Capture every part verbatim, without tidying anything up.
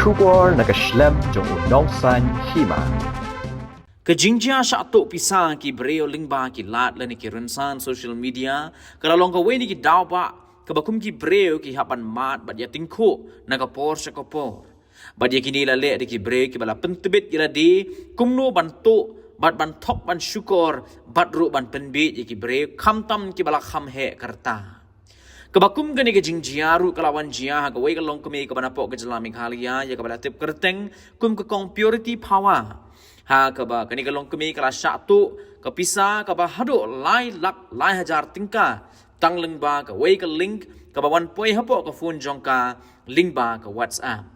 Khubor na ka shlem jong u Nongsaiñ Hima. Ka jingjia shah tuh pisa ki briew lyngba ki lad lane ki rynsan social media ka la long kawei na ki daw ba kaba kum ki briew ki hap ban mad bad ïa tyngkhuh na ka por sha ka por. Bad ïa kine la leh da ki briew kiba la pyntbit ïa lade kumno ban tuh bad ban thok ban shukor bad ruh ban pynbit ïa ki briew khamtam kiba la kham heh ka rta. Kaba kum kane ka jingjia ruh ka la wan jia ha kawei ka longkmie kaba napoh ka jylla Meghalaya ïa kaba la tip kyrteng kum ka Kong Purity Phawa. Ha kaba kane ka longkmie ka la shah tuh ka pisa kaba haduh lai lak lai hajar tyngka tang lyngba kawei ka link kaba wan poi hapoh ka phone jong ka lyngba ka WhatsApp.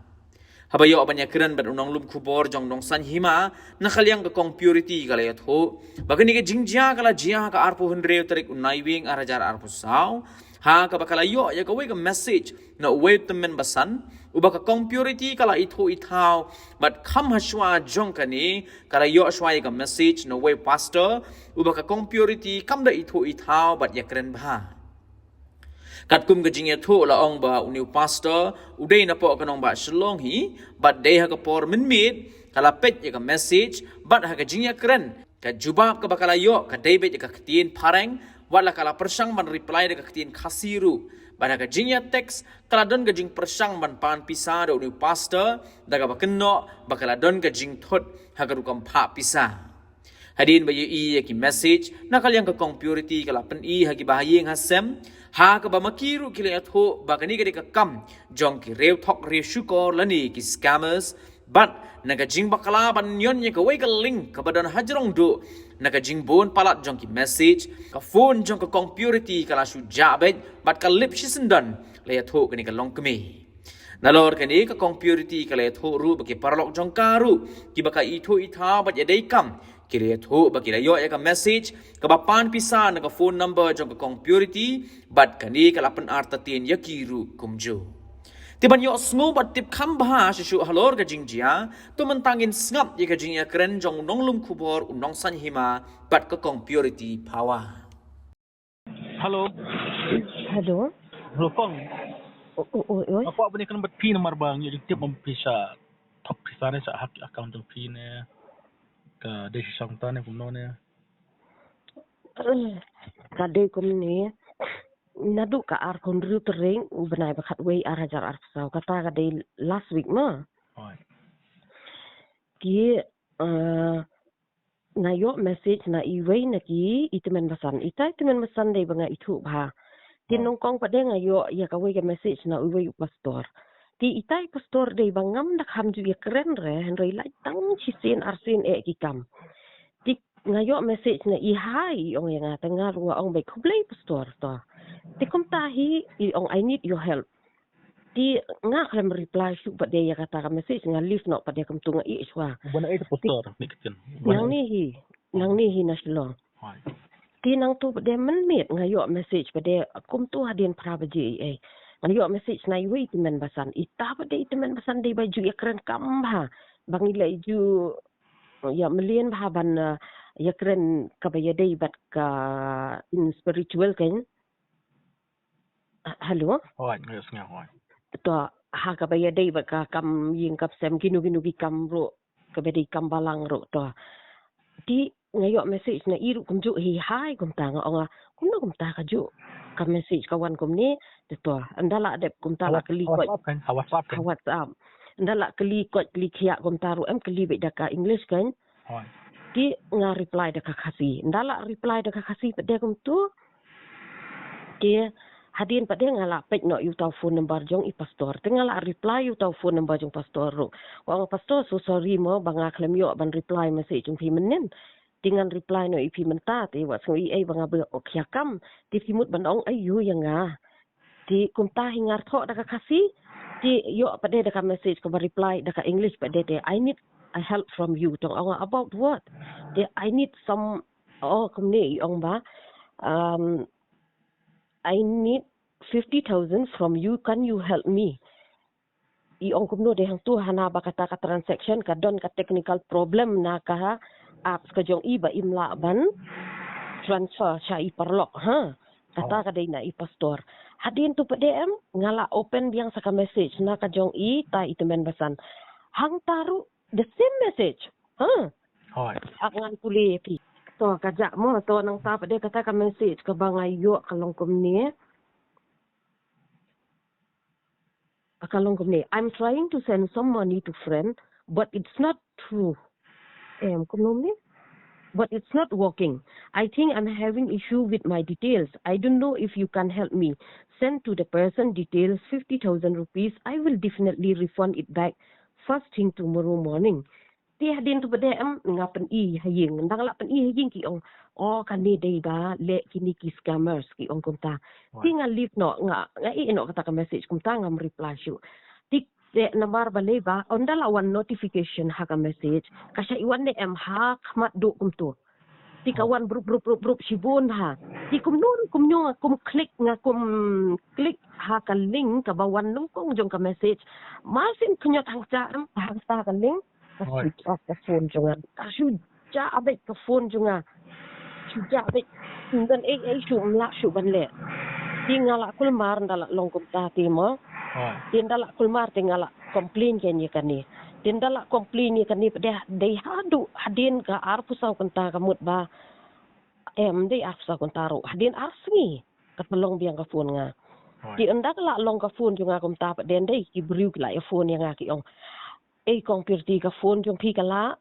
Haba ïoh ban ïakren bad u nonglum khubor jong Nongsaiñ Hima na ka liang ka Kong Purity ka la ïathuh ba kane ka jingjia ka la jia ha ka arphew hynriew tarik u Naiwieng ar hajar arphew saw, ha kaba ka la ïoh ïa kawei ka message na uwei u tymmen basan uba ka Kong Purity ka la ithuh ithaw bad kham hashwa jong kane ka la ïoh shwa ïa ka message na uwei u pastor uba ka Kong Purity kam da ithuh ithaw bad ïakren bha. Katkum ka jingïathuh la ong ba une u pastor u dei napoh ka nongbah Shillong hi bad dei ha ka por mynmiet ka la peit ïa ka message bad ha ka jingïakren ka jubab kaba ka la ïoh ka dei beit ïa ka ktien phareng wat la ka la pyrshang ban reply da ka ktien Khasi ruh. Bad ha ka jingïa text ka la don ka jingpyrshang ban pan pisa da une u pastor da kaba kynnoh ba ka la don ka jingthut ha ka rukom phah pisa. Hadien ba ïohi ïa ki message na ka liang ka Kong Purity ka la pyni ha kiba ha ïing ha sem ha kaba ma ki ruh ki la ïathuh ba kane ka dei ka kam jong ki riew thok riew shukor lane ki scammers. Bad na ka jingbakla ban ñion ïa kawei ka link kaba don hajrong duh na ka jingbun palat jong ki message ka phone jong ka Kong Purity ka la shu jah beit bad ka lip shisyndon la ïathuh kane ka longkmie. Nalor kane ka Kong Purity ka la ïathuh ruh ba ki paralok jong ka ruh kiba ka ithuh ithaw bad ïadei kam ki la ïathuh ba ki la ïoh ïa ka message kaba pan pisa na ka phone number jong ka Kong Purity bad kane ka la pynartatien ïa ki ruh kumjuh. Te ban ïohsngew bad tip kham bha shuh shuh halor ka jingjia to mynta ngin sngap ïa ka jingïakren jong u nonglum khubor u Nongsaiñ Hima bad ka Kong Purity Phawa. Hello. Hello. Hello, Kong. O, o, o, oi. Nga kwah ban ïakren bad phi namar ba nga ïoh jingtip ba phi shah thok pisa ne shah hack account jong phi ne. Ka dei shisha kumta ne kumno ne. Ka dei kumne. Naduh ka arphew hynriew tarik u bnai ba khatwei ar hajar arphew saw kata ka dei last week ma. Oi. Ki, eh, nga ïoh message na iwei na ki i tymmen basan. Ita i tymmen basan dei ba nga ithuh bha. Te nyngkong pat de nga ïoh ïa kawei ka message na iwei u pastor. Te ita i pastor dei ba ngam da kham ju ïakren re hynrei lait tang shisien arsien eh ki kam. Te nga ïoh message na i hai i ong ïa nga te nga ruh nga ong beit khublei pastor to. Te kumta hi i ong I need your help. Te nga khlem reply shuh pat de ïa kata ka message nga leave noh pat de kumtu nga ïeh shuwa. Ba na ai ta pastor ni ktien. Nangne hi, nangne hi na Shillong. Te nangtu pat de mynmiet nga ïoh message pat de kumtu hadien phra baje ei ei. Nga ïoh message na iwei i tymmen basan. Ita pat de i tymmen basan dei ba ju ïakren kam bha. Ba ngi la ju ïa mlien bha ban, eh, ïakren kaba ïadei bad ka in spiritual kan. Ah, hello? Hooid, nga ïohsngew, hooid. To, ha kaba ïadei bad ka kam ïing kam sem kino kino ki kam ruh, kaba dei kam balang ruh to. Te nga ïoh message na i ruh kumjuh hi hai kumta nga ong nga kumno kumta kajuh. Ka message ka wan kumne, te to, ynda lah dep kumta lah kylli koit. Ha WhatsApp kan, ha WhatsApp kan. Ha WhatsApp. Ynda lah kylli koit kylli khiah kumta ruh em kylli beit da ka English kan. Te nga reply da ka Khasi. Ynda lah reply da ka Khasi pat de kumtu. Te hadien pat de nga lah peit noh ïa uta u phone number jong i pastor. Te nga lah reply ïa uta u phone number jong pastor ruh. Nga ong pastor, so sorry mo ba nga khlem ïoh ban reply message jong phi mynnin. Te ngan reply noh ïa phi mynta te wat sngew ei ei ba nga ba ok ïa kam. Te phi mut ban ong aiu ïa nga. Te kumta hi nga rthoh da ka Khasi. Te ïoh pat de da ka message kaba reply da ka English pat de te I need a help from you. Tong ong about what? Te I need some, oh kumne i ong ba, um, I need fifty thousand from you. Can you help me? I ong kumno de hangtu hana ba kata ka transaction ka don ka technical problem na ka apps ka jong i ba im lah ban transfer sha i paralok ha. Kata ka dei na i pastor. Hadien tu pat de em, nga la open biang sa ka message na ka jong i, ta i tymmen basan. Hangta ruh, the same message. Ha? Hooid. Ak ngan pule phi. To ka jah mo, to nangta pat de kata ka message kaba nga ïoh ka long kumne. Ka long kumne, "I'm trying to send some money to friend, but it's not through." Em, kumno ne? "But it's not working. I think I'm having issue with my details. I don't know if you can help me. Send to the person details fifty thousand rupees. I will definitely refund it back first thing tomorrow morning." Te hadien tu pat de em, nga pyni ha ïing. Ynda nga la pyni ha ïing ki ong, "Oh, kane dei ba leh kine ki scammers," ki ong kumta. Te nga leave noh, nga, nga ïeh noh kata ka message kumta, ngam reply shuh. Te, te namar balei ba ynda la wan notification ha ka message, ka shah wan ne em ha khmat duh kumto. Te ka wan brup, brup, brup, brup shibun ha. Te kumno, kumno nga kum click, nga kum click ha ka link kaba wan nyngkong jong ka message. Mar shu khñiot hangta em, hangta ka link. Ka switch off ka phone jong nga. Ka shu jah beit ka phone jong nga. Shu jah beit. Ym don ei ei shuh, ym lah shuh ban leh. Te nga la kulmar ynda la long kumta te mo. Te ynda la kulmar te nga la complain kein ïa kane. Te ynda la complain ïa kane pat de, dei haduh hadien ka arphew saw kynta ka mut ba. Em, dei arphew saw kynta ruh. Hadien ar sngi. Ka pynlong biang ka phone nga. Te ynda ka la long ka phone jong nga kumta pat de, dei ki briew ki la ïa phone ïa nga ki ong, "Ei Kong Pirti, ka phone jong phi ka la,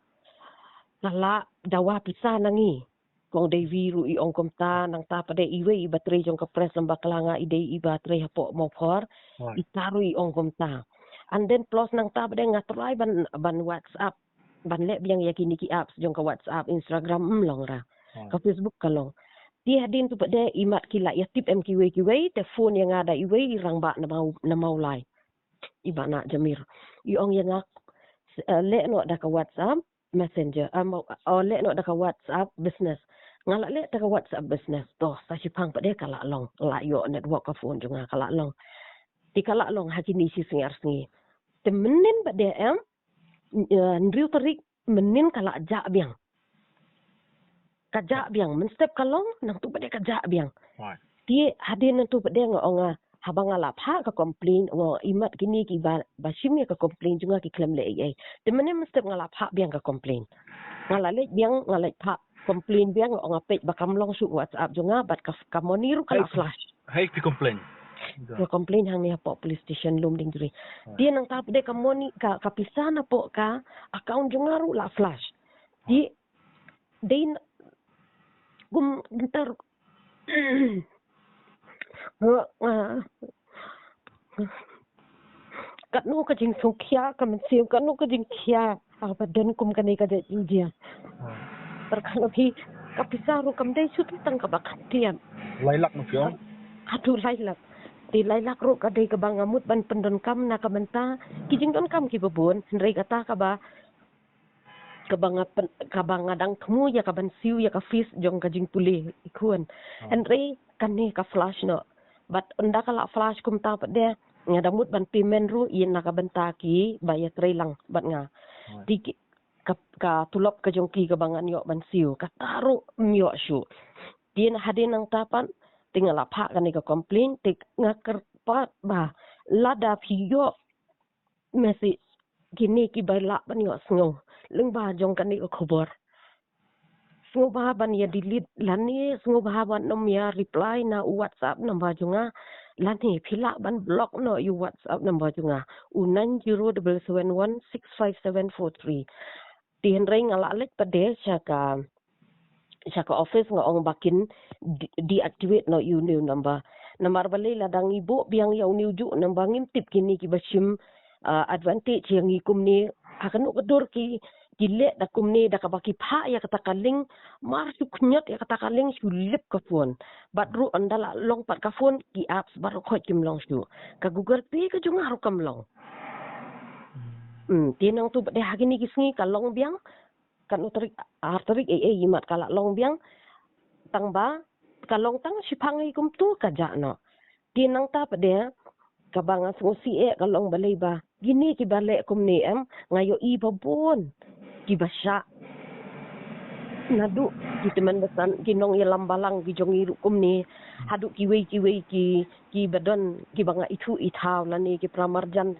ka la dawa pisa na ngi." Kong Devi ruh i ong kumta, nangta pat de iwei i ba trei jong ka press lem bakla nga i dei i ba trei hapoh Mawphor. I ta ruh i ong kumta. And then plus nangta pat de nga try ban, ban WhatsApp. Ban leh biang ïa kine ki apps jong ka WhatsApp, Instagram, ym long ra. Ka Facebook ka long. Te hadien tu pat de imat ki la ïa tip em kiwei kiwei, te phone ïa nga da iwei i rangbah na Maw, na Mawlai. I Bah Nah Jamir. I ong ïa nga, eh, leh noh da ka WhatsApp Messenger, ah, mo, oh, leh noh da ka WhatsApp Business. Nga la leh da ka WhatsApp Business. To, sa shiphang pat de ka la long. La ïoh network ka phone jong nga ka la long. Te ka la long ha kine shi sngi ar sngi. Te mynnin pat de em, eh, hynriew tarik mynnin ka la jah biang. Ka jah biang, mynstep ka long, nangtu pat de ka jah biang. Te hadien nangtu pat de nga ong nga, haba nga la phah ka complain, nga ong imat kine ki ba, ba shim ïa ka complain jong nga ki khlem leh ei ei. Te mynne mynstep nga la phah biang ka complain. Nga la leit biang, nga leit phah complain biang, nga ong nga peit ba kam long shuh WhatsApp jong nga, bad ka, ka money ruh ka la flash. Hei phi complain? Nga complain hangne hapoh police station Lumdiengjri. Te nangta pat de ka money, ka, ka pisa napoh ka account jong nga ruh la flash. Te dei na, kum ntar, katno ka jingsngewkhia ka mynsiem, katno ka jingkhia, ah, ba don kum kane ka jait jia. Tyrkhong phi, ka pisa ruh kam dei shuh tang kaba kham tiap. Lai lak mo phi ong? Haduh lai lak. Te lai lak ruh ka dei kaba nga mut ban pyndonkam na ka bynta ki jingdonkam kiba bun, hynrei kata kaba kaba nga pyn, kaba nga dang thmu ïa ka ban siew ïa ka fees jong ka jingpule i khun. Hynrei kane ka flash noh. Bad ynda ka la flash kumta pat de, nga da mut ban payment ruh ïa na ka bynta ki ba ïa trei lang bad nga. Te ki, ka, ka tulop ka jong ki kaba ngan ïoh ban siew, kata ruh ym ïoh shuh. Te hadien nangta pat, te nga la phah kane ka complain, te nga kyrpad ba lada phi ïoh message kine kiba lah ban ïoh sngew lyngba jong kane ka khubor, sngewbha ban ïa delete lane sngewbha ban ym ïa reply na u WhatsApp number jong nga, lane phi lah ban block noh ïa u WhatsApp number jong nga, u nine zero double seven one six five seven four three. Te hynrei nga la leit pat de sha ka sha ka office, nga ong ba kin de-, deactivate noh ïa une u number. Namar balei lada ngi buh biang ïa une u juh number, ngim tip kine kiba shim, ah, advantage ïa ngi kumne. Ha kano ka dur ki, ki leh da kumne, da kaba ki phah ïa kata ka link, mar shu khñiot ïa kata ka link shu lip ka phone. Bad ruh ynda la long pat ka phone, ki apps baroh khoit kim long shuh. Ka Google Pay ka jong nga ruh kam long. Hmm, te nangtu pat de ha kine ki sngi ka long biang, katno tarik, ar tarik, eh, eh, imat ka la long biang. Tang ba ka long tang shiphang hi kumtu ka jah noh. Te nangta pat de kaba nga sngewsih eh ka long balei ba kine kiba leh kumne em, nga ïohi ba bun kiba shah. Naduh ki tymmen basan, ki nongïalam balang ki jong ngi ruh kumne, haduh kiwei kiwei ki, ki ba don, ki ba nga ithuh ithaw lane ki para marjan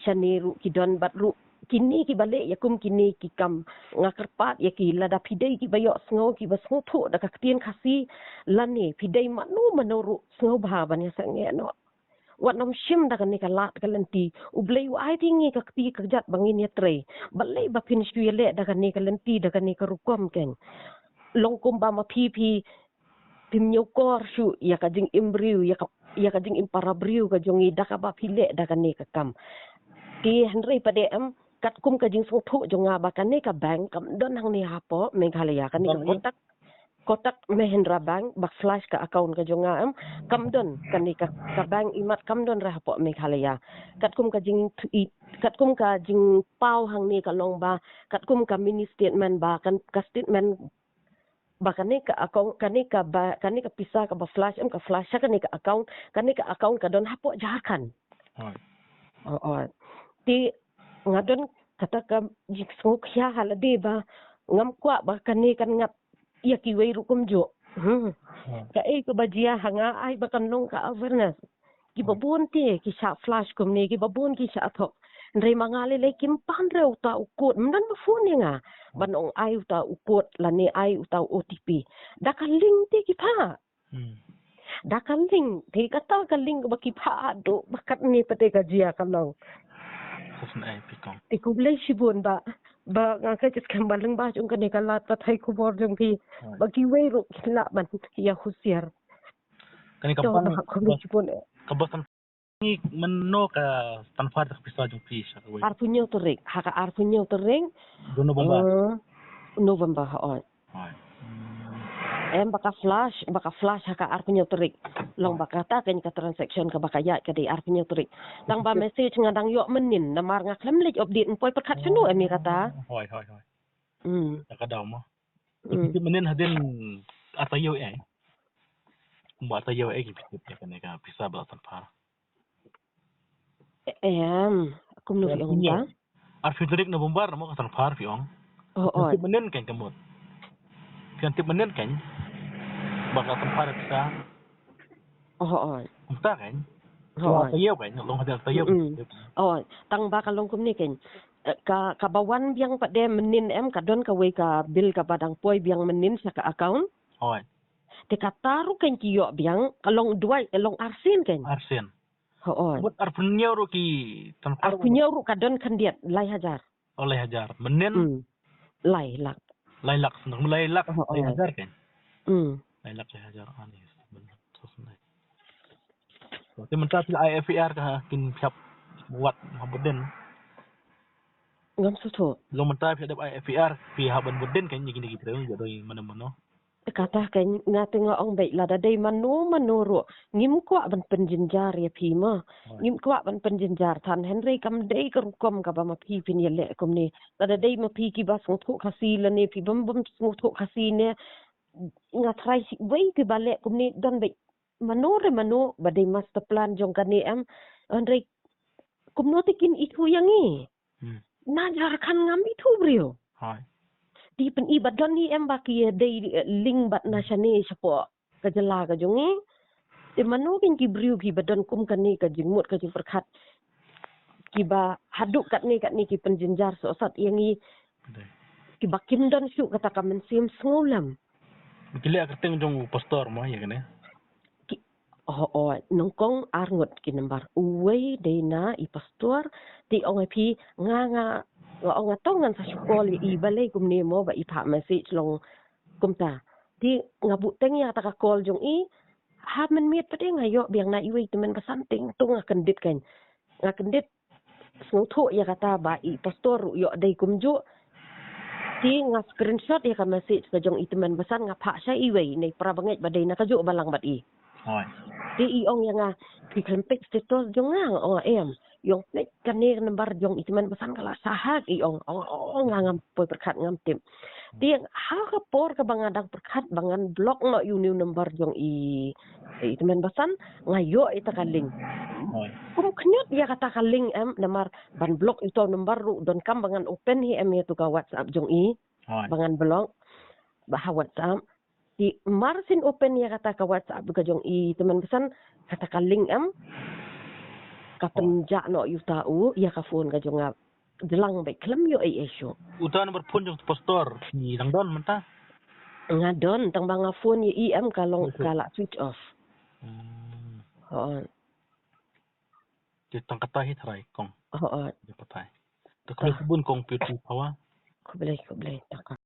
shane ruh ki don, bad ruh kine ki ba leh ïa kum kine ki kam, nga kyrpad ïa ki, lada phi dei ki ba ïohsngew, ki ba sngewthuh da ka ktien Khasi, lane phi dei mano mano ruh, sngewbha ban ïasngewthuh noh. Wat nym shim da kane ka lad ka lynti. U Blei u ai ïa ngi ka kti ka kjat ba ngin ïatrei. Balei ba phin shu ïaleh da kane ka lynti, da kane ka rukom keiñ? Long kumba ma phi phi, phim ñiewkor shuh ïa ka jingim briew, ïa ka, ïa ka jingim para briew ka jong ngi da kaba phi leh da kane ka kam. Te hynrei pat em, katkum ka jingsngewthuh jong nga ba kane ka bank kam don hangne hapoh Meghalaya, kane ka Kotak, Kotak Mahindra Bank, ba flash ka account ka jong nga em, kam don, kane ka, ka bank imat kam don re hapoh Meghalaya. Katkum ka jing, katkum ka jingpaw hangne ka long ba, katkum ka mini statement ba, kan, ka statement ba kane ka account, kane ka ba, kane ka pisa kaba flash em, ka flash ha kane ka account, kane ka account ka don hapoh Jharkhand. Hooid. Oh, oh. Te nga don kata ka jingsngewkhia ha lade ba ngam kwah ba kane kan ngat ïa kiwei ruh kumjuh. Hmm. Hooid. Kaei kaba jia ha nga, ai ba kan long ka awareness. Kiba bun te ki shah flash kumne, kiba bun ki shah thok. Hynrei ma nga lei lei kim pan re uta u code, ym don ba phone ïa nga ban ong ai uta u code lane ai uta u O T P. Da ka link te ki phah. Hmm. Da ka link te, kata ka link ba ki phah haduh ba katne pat te ka jia ka long. Te khublei shibun ba, ba nga ka jingkyrmen ba lyngba jong kane ka lad pathai khubor jong phi, ba kiwei ruh kin lah ban ïa husiar. Kane ka ban, khublei shibun. Ka ba san ngi mynno ka transfer ka pisa jong phi sha kawei? Arphew hynñiew tarik, ha ka arphew hynñiew tarik. Jong November. Eh, November, hooid. Hooid. Em ba ka flash, ba ka flash ha ka arphew hynñiew tarik. Long ba kata kane ka transaction kaba ka ïaid ka dei arphew hynñiew tarik. Tang ba message nga dang ïoh mynnin, namar nga khlem leit update, ym poi pyrkhat shano em ïa kata. Hooid, hooid, hooid. Hmm. Ïa ka daw mo. Hmm. Tip mynnin hadien ar taïew eh. Kumba ar taïew eh ki tip ïa kane ka pisa ba transfer. Em, kumno phi ong ta? Arphew tarik November mo ka transfer phi ong. Oh, oh. Tip mynnin keiñ ka mut. Phi tip mynnin keiñ ba ka transfer pisa. Oh, oh. Kumta keiñ. Oh, oh. Taïew keiñ, long hadien taïew. Mm. Oh, tang ba ka long kumne keiñ. Eh, ka, kaba wan biang pat de mynnin em, ka don kawei ka bill kaba dang poi biang mynnin sha ka account. Hooid. Te kata ruh keiñ ki ïoh biang, ka long duwai, ka long arsien keiñ. Arsien. Hooid. Mut arphew hynñiew ruh ki transfer. Arphew hynñiew ruh ka don khyndiat, lai hajar. Oh, lai hajar. Mynnin? Hmm. Lai lak. Lai lak, sendang lai lak, oh, lai hajar keiñ. Hmm. Lai lak lai hajar, ani. Te mynta phi ai F I R ka kin phi hap wad ha bad dien? Ngam sngewthuh. Long mynta phi dep ai F I R, phi hap ban bad dien keiñ, ïa kine ki briew, ïa doi mano mano. Kata keiñ nga te nga ong beit, lada dei mano mano ruh, ngim kwah ban pynjynjar ïa phi mo. Hooid. Ngim kwah ban pynjynjar than, hynrei kam dei ka rukom kaba ma phi phin ïaleh kumne. Lada dei ma phi kiba sngewthuh Khasi lane phi bym, bym sngewthuh Khasi ne, nga tharai shi wei kiba leh kumne don beit. Mano re mano ba dei master plan jong kane em. Hynrei kumno te kin ithuh ïa ngi? Hmm. Na Jharkhand ngam ithuh briew. Hooid. Te pyn-i ba don hi em ba ki dei, eh, link bad na shane shapoh ka jylla ka jong ngi. Te mano keiñ ki briew kiba don kum kane ka jingmut ka jingpyrkhat, kiba haduh katne katne ki pynjynjar sohsat ïa ngi. Kiba kim don shuh kata ka mynsiem sngewlem. Ki leh kyrteng jong u pastor mo ïa kane? Ki, oh, oh, nyngkong ar ngut ki number. Uwei dei na i pastor, te ong ïa phi, nga, nga, nga ong nga to ngan sa shu call ïa i, balei kumne mo ba i phah message long kumta. Te nga buh teng ïa kata ka call jong i, ha mynmiet pat nga ïoh biang na iwei i tymmen basan, te nga to nga kyndit keiñ. Nga kyndit sngewthuh ïa kata ba i pastor ruh ïoh dei kumjuh. Te nga screenshot ïa ka message ka jong i tymmen basan, nga phah sha iwei na i para bangeit ba dei na kajuh balang bad i. Hooid. Te i ong ïa nga, phi khlem peit status jong nga? Nga ong em. I ong peit kane ka number jong i tymmen basan ka la sah, i ong. Ong, ong, nga ngam poi pyrkhat, ngam tip. Te ha ka por kaba nga dang pyrkhat ba ngan block noh ïa une u number jong i, i tymmen basan, nga ïoh ïa kata ka link. Hooid. Kum khynñiot ïa kata ka link em, namar ban block ïa uto u number ruh donkam ba ngan open hi em ïa uto ka WhatsApp jong i. Hooid. Ba ngan block. ba ha WhatsApp. Te mar syn open ïa kata ka WhatsApp ka jong i tymmen basan, kata ka link em ka pynjah noh ïa uta u ïa ka phone ka jong nga. Jlang beit khlem ïoh ei ei shuh. Uta number phone jong pastor ngi dang don mynta. Nga don, tang ba nga phone ïa i em ka long ka la switch off. Hmm. Hooid. Te tang kata hi trai kong. Hooid. Te khublei shibun kong Beauty Power. Khublei, khublei, tang ka.